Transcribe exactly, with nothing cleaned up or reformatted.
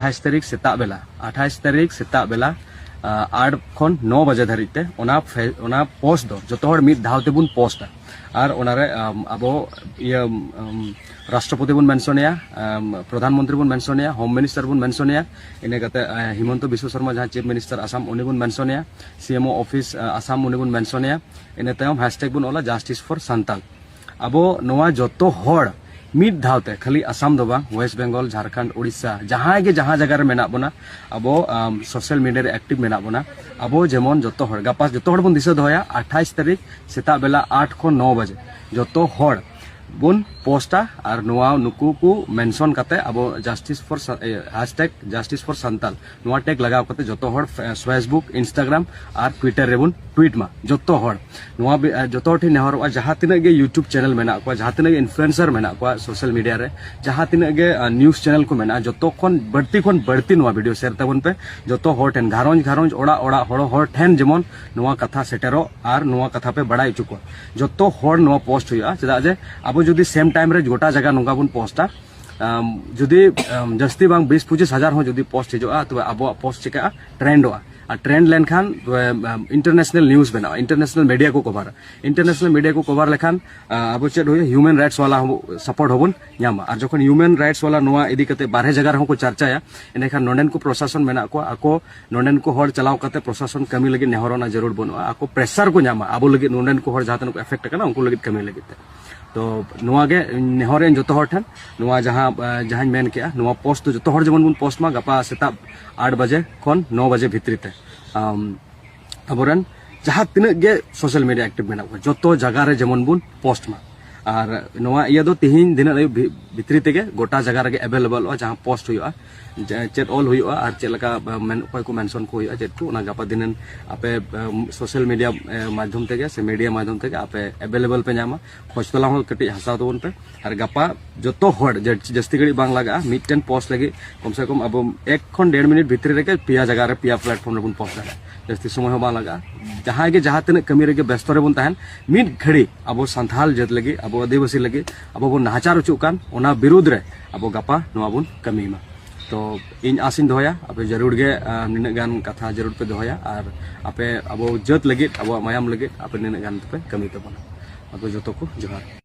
ᱟᱴᱷᱟᱥ ᱛᱟᱹᱨᱤᱠᱷ ᱥᱮᱛᱟᱜ ᱵᱮᱞᱟ, ᱟᱴᱷᱟᱥ ᱛᱟᱹᱨᱤᱠᱷ ᱥᱮᱛᱟᱜ ᱵᱮᱞᱟ ᱟᱴ ᱠᱷᱚᱱ ᱱᱚ ᱵᱟᱡᱮ ᱫᱷᱟᱹᱨᱤᱡ ᱛᱮ ᱚᱱᱟ ᱚᱱᱟ ᱯᱳᱥᱴ ᱫᱚ ᱡᱚᱛᱚ ᱦᱚᱲ ᱢᱤᱫ ᱫᱷᱟᱣ ᱛᱮᱵᱚᱱ ᱯᱳᱥᱴᱟ᱾ ᱟᱨ ᱚᱱᱟᱨᱮ ᱟᱵᱚ ᱤᱭᱟᱹ ᱨᱟᱥᱴᱨᱚᱯᱚᱛᱤ ᱵᱚᱱ ᱢᱮᱱᱥᱚᱱᱮᱭᱟ, ᱯᱨᱚᱫᱷᱟᱱ ᱢᱚᱱᱛᱨᱤ ᱵᱚᱱ ᱢᱮᱱᱥᱚᱱᱮᱭᱟ, ᱦᱳᱢ ᱢᱤᱱᱤᱥᱴᱟᱨ ᱵᱚᱱ ᱢᱮᱱᱥᱚᱱᱮᱭᱟ, ᱤᱱᱟᱹ ᱠᱟᱛᱮ ᱦᱤᱢᱚᱱᱛᱚ ᱵᱤᱥᱣᱚ ᱥᱚᱨᱢᱟ ᱡᱟᱦᱟᱸ ᱪᱤᱯ ᱢᱤᱱᱤᱥᱴᱟᱨ ᱟᱥᱟᱢ, ᱩᱱᱤ ᱵᱚᱱ ᱢᱮᱱᱥᱚᱱᱮᱭᱟ, ᱥᱤ ᱮᱢ ᱳ ᱚᱯᱷᱤᱥ ᱟᱥᱟᱢ, ᱩᱱᱤ ᱵᱚᱱ ᱢᱮᱱᱥᱚᱱᱮᱭᱟ᱾ ᱤᱱᱟᱹ ᱛᱟᱭᱚᱢ ᱦᱮᱥᱴᱮᱜᱽ ᱵᱚᱱ ᱚᱞᱟ ᱡᱟᱥᱴᱤᱥ ᱯᱷᱚᱨ ᱥᱟᱱᱛᱟᱞ᱾ ᱟᱵᱚ ᱱᱚᱣᱟ ᱡᱚᱛᱚ ᱦᱚᱲ ᱢᱤᱫ ᱫᱷᱟᱣ ᱛᱮ, ᱠᱷᱟᱹᱞᱤ ᱟᱥᱟᱢ ᱫᱚ ᱵᱟᱝ, ᱳᱭᱮᱥᱴ ᱵᱮᱝᱜᱚᱞ, ᱡᱷᱟᱲᱠᱷᱚᱸᱰ, ᱩᱲᱤᱥᱥᱟ, ᱡᱟᱦᱟᱸᱭ ᱜᱮ ᱡᱟᱦᱟᱸ ᱡᱟᱭᱜᱟ ᱨᱮ ᱢᱮᱱᱟᱜ ᱵᱚᱱᱟ, ᱟᱵᱚ ᱥᱳᱥᱟᱞ ᱢᱤᱰᱤᱭᱟ ᱨᱮ ᱮᱠᱴᱤᱵᱷ ᱢᱮᱱᱟᱜ ᱵᱚᱱᱟ, ᱟᱵᱚ ᱡᱮᱢᱚᱱ ᱡᱚᱛᱚ ᱦᱚᱲ ᱜᱟᱯᱟ ᱡᱚᱛᱚ ᱦᱚᱲ ᱵᱚᱱ ᱫᱤᱥᱟᱹ ᱫᱚᱦᱚᱭᱟ, ᱟᱴᱷᱟᱥ ᱛᱟᱹᱨᱤᱠᱷ ᱥᱮᱛᱟᱜ ᱵᱮᱞᱟ ᱟᱴ ᱠᱷᱚᱱ ᱱᱚ ᱵᱟᱡᱮ ᱡᱚᱛᱚ ᱦᱚᱲ ᱵᱚᱱ ᱯᱳᱥᱴᱟ᱾ ᱟᱨ ᱱᱚᱣᱟ ᱱᱩᱠᱩ ᱠᱚ ᱢᱮᱱᱥᱚᱱ ᱠᱟᱛᱮ ᱟᱵᱚ justice for hashtag justice for Santal ᱱᱚᱣᱟ ᱴᱮᱜᱽ ᱞᱟᱜᱟᱣ ᱠᱟᱛᱮ ᱡᱚᱛᱚ ᱦᱚᱲ ᱯᱷᱮᱥᱵᱩᱠ, ᱤᱱᱥᱴᱟᱜᱨᱟᱢ ᱟᱨ ᱴᱩᱭᱴᱟᱨ ᱨᱮᱵᱚᱱ ᱴᱩᱭᱤᱴ ᱢᱟ ᱡᱚᱛᱚ ᱦᱚᱲ᱾ ᱱᱚᱣᱟ ᱵᱤ- ᱟᱨ ᱡᱚᱛᱚ ᱦᱚᱲ ᱴᱷᱮᱱ ᱱᱮᱦᱚᱨᱚᱜᱼᱟ, ᱡᱟᱦᱟᱸ ᱛᱤᱱᱟᱹᱜ ᱜᱮ ᱭᱩᱴᱩᱵᱽ ᱪᱮᱱᱮᱞ ᱢᱮᱱᱟᱜ ᱠᱚᱣᱟ, ᱡᱟᱦᱟᱸ ᱛᱤᱱᱟᱹᱜ ᱜᱮ ᱤᱱᱯᱷᱞᱩᱭᱮᱱᱥᱟᱨ ᱢᱮᱱᱟᱜ ᱠᱚᱣᱟ ᱥᱳᱥᱟᱞ ᱢᱤᱰᱤᱭᱟ ᱨᱮ, ᱡᱟᱦᱟᱸ ᱛᱤᱱᱟᱹᱜ ᱜᱮ ᱱᱤᱭᱩᱡᱽ ᱪᱮᱱᱮᱞ ᱠᱚ ᱢᱮᱱᱟᱜᱼᱟ, ᱡᱚᱛᱚ ᱠᱷᱚᱱ ᱵᱟᱹᱲᱛᱤ ᱠᱷᱚᱱ ᱵᱟᱹᱲᱛᱤ ᱱᱚᱣᱟ ᱵᱷᱤᱰᱤᱭᱳ ᱥᱮᱭᱟᱨ ᱛᱟᱵᱚᱱ ᱯᱮ᱾ ᱡᱚᱛᱚ ᱦᱚᱲ ᱴᱷᱮᱱ, ᱜᱷᱟᱨᱚᱸᱡᱽ ᱜᱷᱟᱨᱚᱸᱡᱽ, ᱚᱲᱟᱜ ᱚᱲᱟᱜ, ᱦᱚᱲ ᱦᱚᱲ ᱴᱷᱮᱱ ᱡᱮᱢᱚᱱ ᱱᱚᱣᱟ ᱠᱟᱛᱷᱟ ᱥᱮᱴᱮᱨᱚᱜ ᱟᱨ ᱱᱚᱣᱟ ᱠᱟᱛᱷᱟ ᱯᱮ ᱵᱟᱲᱟᱭ ᱦᱚᱪᱚ ᱠᱚᱣᱟ᱾ ᱡᱚᱛᱚ ᱦᱚᱲ ᱱᱚᱣᱟ ᱯᱳᱥᱴ ᱦᱩᱭᱩᱜᱼᱟ, ᱪᱮᱫᱟᱜ ᱡᱮ ᱟᱵᱚ ᱡᱩᱫᱤ ᱥᱮᱢ ᱴᱟᱭᱤᱢ ᱨᱮ ᱜᱚᱴᱟ ᱡᱟᱭᱜᱟ ᱱᱚᱝᱠᱟ ᱵᱚᱱ ᱯᱳᱥᱴᱟ, ᱟᱢ, ᱡᱩᱫᱤ ᱟᱢ, ᱡᱟᱹᱥᱛᱤ ᱵᱟᱝ ᱵᱤᱥ ᱯᱚᱸᱪᱤᱥ ᱦᱟᱡᱟᱨ ᱦᱚᱸ ᱡᱩᱫᱤ ᱯᱳᱥᱴ ᱦᱤᱡᱩᱜᱼᱟ, ᱛᱚᱵᱮ ᱟᱵᱚᱣᱟᱜ ᱯᱳᱥᱴ ᱪᱤᱠᱟᱹᱜᱼᱟ? ᱴᱨᱮᱱᱰᱚᱜᱼᱟ᱾ ᱟᱨ ᱴᱨᱮᱱᱰ ᱞᱮᱱᱠᱷᱟᱱ ᱤᱱᱴᱟᱨᱱᱮᱥᱱᱟᱞ ᱱᱤᱭᱩᱡᱽ ᱵᱮᱱᱟᱜᱼᱟ, ᱤᱱᱴᱟᱨᱱᱮᱥᱱᱟᱞ ᱢᱤᱰᱤᱭᱟ ᱠᱚ ᱠᱚᱵᱷᱟᱨᱟ᱾ ᱤᱱᱴᱟᱨᱱᱮᱥᱱᱟᱞ ᱢᱤᱰᱤᱭᱟ ᱠᱚ ᱠᱚᱵᱷᱟᱨ ᱞᱮᱠᱷᱟᱱ ᱟᱵᱚ ᱪᱮᱫ ᱦᱩᱭᱩᱜᱼᱟ? ᱦᱤᱭᱩᱢᱮᱱ ᱨᱟᱭᱤᱴᱥ ᱵᱟᱞᱟ ᱦᱚᱸ ᱥᱟᱯᱳᱨᱴ ᱦᱚᱸᱵᱚᱱ ᱧᱟᱢᱟ᱾ ᱟᱨ ᱡᱚᱠᱷᱚᱱ ᱦᱤᱭᱩᱢᱮᱱ ᱨᱟᱭᱤᱴᱥ ᱵᱟᱞᱟ ᱱᱚᱣᱟ ᱤᱫᱤ ᱠᱟᱛᱮ ᱵᱟᱨᱦᱮ ᱡᱟᱭᱜᱟ ᱨᱮᱦᱚᱸ ᱠᱚ ᱪᱟᱨᱪᱟᱭᱟ, ᱮᱸᱰᱮᱠᱷᱟᱱ ᱱᱚᱰᱮᱱ ᱠᱚ ᱯᱨᱚᱥᱟᱥᱚᱱ ᱢᱮᱱᱟᱜ ᱠᱚᱣᱟ, ᱟᱠᱚ ᱱᱚᱰᱮᱱ ᱠᱚ ᱦᱚᱲ ᱪᱟᱞᱟᱣ ᱠᱟᱛᱮ ᱯᱨᱚᱥᱟᱥᱚᱱ ᱠᱟᱹᱢᱤ ᱞᱟᱹᱜᱤᱫ ᱱᱮᱦᱚᱨ ᱨᱮᱱᱟᱜ ᱡᱟᱹᱨᱩᱲ ᱵᱟᱹᱱᱩᱜᱼᱟ᱾ ᱟᱠᱚ ᱯᱨᱮᱥᱟᱨ ᱠᱚ ᱧᱟᱢᱟ ᱟᱵᱚ ᱞᱟᱹᱜᱤᱫ, ᱱᱚᱰᱮᱱ ᱠᱚ ᱦᱚᱲ ᱡᱟᱦᱟᱸ ᱛᱤᱱᱟᱹᱜ ᱠᱚ ᱮᱯᱷᱮᱠᱴ ᱟᱠᱟᱱᱟ ᱩᱱᱠᱩ ᱞᱟᱹᱜᱤᱫ ᱠᱟᱹᱢᱤ ᱞᱟᱹᱜᱤᱫ ᱛᱮ᱾ ᱛᱚ ᱱᱚᱣᱟ ᱜᱮ ᱱᱮᱦᱚᱨ ᱨᱮᱱ ᱡᱚᱛᱚ ᱦᱚᱲ ᱴᱷᱮᱱ, ᱱᱚᱣᱟ ᱡᱟᱦᱟᱸ ᱡᱟᱦᱟᱸᱧ ᱢᱮᱱ ᱠᱮᱜᱼᱟ, ᱱᱚᱣᱟ ᱯᱳᱥᱴ ᱫᱚ ᱡᱚᱛᱚ ᱦᱚᱲ ᱡᱮᱢᱚᱱ ᱵᱚᱱ ᱯᱳᱥᱴ ᱢᱟ ᱜᱟᱯᱟ ᱥᱮᱛᱟᱜ ᱟᱴ ᱵᱟᱡᱮ ᱠᱷᱚᱱ ᱱᱚ ᱵᱟᱡᱮ ᱵᱷᱤᱛᱨᱤ ᱛᱮ᱾ ᱟᱵᱚᱨᱮᱱ ᱡᱟᱦᱟᱸ ᱛᱤᱱᱟᱹᱜ ᱜᱮ ᱥᱳᱥᱟᱞ ᱢᱤᱰᱤᱭᱟ ᱮᱠᱴᱤᱵᱷ ᱢᱮᱱᱟᱜ ᱠᱚᱣᱟ, ᱡᱚᱛᱚ ᱡᱟᱭᱜᱟ ᱨᱮ ᱡᱮᱢᱚᱱ ᱵᱚᱱ ᱯᱳᱥᱴ ᱢᱟ᱾ ᱟᱨ ᱱᱚᱣᱟ ᱤᱭᱟᱹ ᱫᱚ ᱛᱤᱦᱤᱧ ᱫᱤᱱᱟᱹᱜ ᱟᱹᱭᱩᱵ ᱵᱷᱤᱛᱨᱤ ᱛᱮᱜᱮ ᱜᱚᱴᱟ ᱡᱟᱭᱜᱟ ᱨᱮᱜᱮ ᱮᱵᱮᱞᱮᱵᱮᱞᱚᱜᱼᱟ, ᱡᱟᱦᱟᱸ ᱯᱳᱥᱴ ᱦᱩᱭᱩᱜᱼᱟ, ᱪᱮᱫ ᱚᱞ ᱦᱩᱭᱩᱜᱼᱟ ᱟᱨ ᱪᱮᱫ ᱞᱮᱠᱟ ᱚᱠᱚᱭ ᱠᱚ ᱢᱮᱱᱥᱚᱱ ᱠᱚ ᱦᱩᱭᱩᱜᱼᱟ, ᱪᱮᱫ ᱠᱚ, ᱚᱱᱟ ᱜᱟᱯᱟ ᱫᱤᱱᱟᱹᱱ ᱟᱯᱮ ᱥᱳᱥᱟᱞ ᱢᱤᱰᱤᱭᱟ ᱢᱟᱫᱽᱫᱷᱚᱢ ᱛᱮᱜᱮ ᱥᱮ ᱢᱤᱰᱤᱭᱟ ᱢᱟᱫᱽᱫᱷᱚᱢ ᱛᱮᱜᱮ ᱟᱯᱮ ᱮᱵᱮᱞᱮᱵᱮᱞ ᱯᱮ ᱧᱟᱢᱟ᱾ ᱠᱷᱚᱡᱽ ᱛᱚᱞᱟᱥ ᱦᱚᱸ ᱠᱟᱹᱴᱤᱡ ᱦᱟᱛᱟᱣ ᱛᱟᱵᱚᱱ ᱯᱮ᱾ ᱟᱨ ᱜᱟᱯᱟ ᱡᱚᱛᱚ ᱦᱚᱲ ᱡᱟᱹᱥᱛᱤ ᱜᱷᱟᱹᱲᱤᱡ ᱵᱟᱝ ᱞᱟᱜᱟᱜᱼᱟ, ᱢᱤᱫᱴᱮᱱ ᱯᱳᱥᱴ ᱞᱟᱹᱜᱤᱫ ᱠᱚᱢ ᱥᱮ ᱠᱚᱢ ᱟᱵᱚ ᱮᱠ ᱠᱷᱚᱱ ᱰᱮᱲ ᱢᱤᱱᱤᱴ ᱵᱷᱤᱛᱨᱤ ᱨᱮᱜᱮ ᱯᱮᱭᱟ ᱡᱟᱭᱜᱟ ᱨᱮ, ᱯᱮᱭᱟ ᱯᱞᱟᱴᱯᱷᱚᱨᱢ ᱨᱮᱵᱚᱱ ᱯᱳᱥᱴ ᱫᱟᱲᱮᱭᱟᱜᱼᱟ᱾ ᱡᱟᱹᱥᱛᱤ ᱥᱚᱢᱚᱭ ᱦᱚᱸ ᱵᱟᱝ ᱞᱟᱜᱟᱜᱼᱟ᱾ ᱡᱟᱦᱟᱸᱭ ᱜᱮ ᱡᱟᱦᱟᱸ ᱛᱤᱱᱟᱹᱜ ᱠᱟᱹᱢᱤ ᱨᱮᱜᱮ ᱵᱮᱥᱛᱚ ᱨᱮᱵᱚᱱ ᱛᱟᱦᱮᱱ, ᱢᱤᱫ ᱜᱷᱟᱹᱲᱤ ᱟᱵᱚ ᱥᱟᱱᱛᱟᱲ ᱡᱟᱹᱛ ᱞᱟᱹᱜᱤᱫ, ᱟᱵᱚ ᱟᱹᱫᱤᱵᱟᱹᱥᱤ ᱞᱟᱹᱜᱤᱫ ᱟᱵᱚ ᱵᱚᱱ ᱱᱟᱦᱟᱪᱟᱨ ᱦᱚᱪᱚᱜ ᱠᱟᱱ, ᱚᱱᱟ ᱵᱤᱨᱩᱫᱽ ᱨᱮ ᱟᱵᱚ ᱜᱟᱯᱟ ᱱᱚᱣᱟ ᱵᱚᱱ ᱠᱟᱹᱢᱤ ᱢᱟ᱾ ᱛᱚ ᱤᱧ ᱟᱥᱤᱧ ᱫᱚᱦᱚᱭᱟ, ᱟᱯᱮ ᱡᱟᱹᱨᱩᱲ ᱜᱮ ᱟᱸ, ᱱᱤᱱᱟᱹᱜ ᱜᱟᱱ ᱠᱟᱛᱷᱟ ᱡᱟᱹᱨᱩᱲ ᱯᱮ ᱫᱚᱦᱚᱭᱟ, ᱟᱨ ᱟᱯᱮ ᱟᱵᱚ ᱡᱟᱹᱛ ᱞᱟᱹᱜᱤᱫ, ᱟᱵᱚᱣᱟᱜ ᱢᱟᱭᱟᱢ ᱞᱟᱹᱜᱤᱫ ᱟᱯᱮ ᱱᱤᱱᱟᱹᱜ ᱜᱟᱱ ᱯᱮ ᱠᱟᱹᱢᱤ ᱛᱟᱵᱚᱱᱟ᱾ ᱟᱯᱮ ᱡᱚᱛᱚ ᱠᱚ ᱡᱚᱦᱟᱨ᱾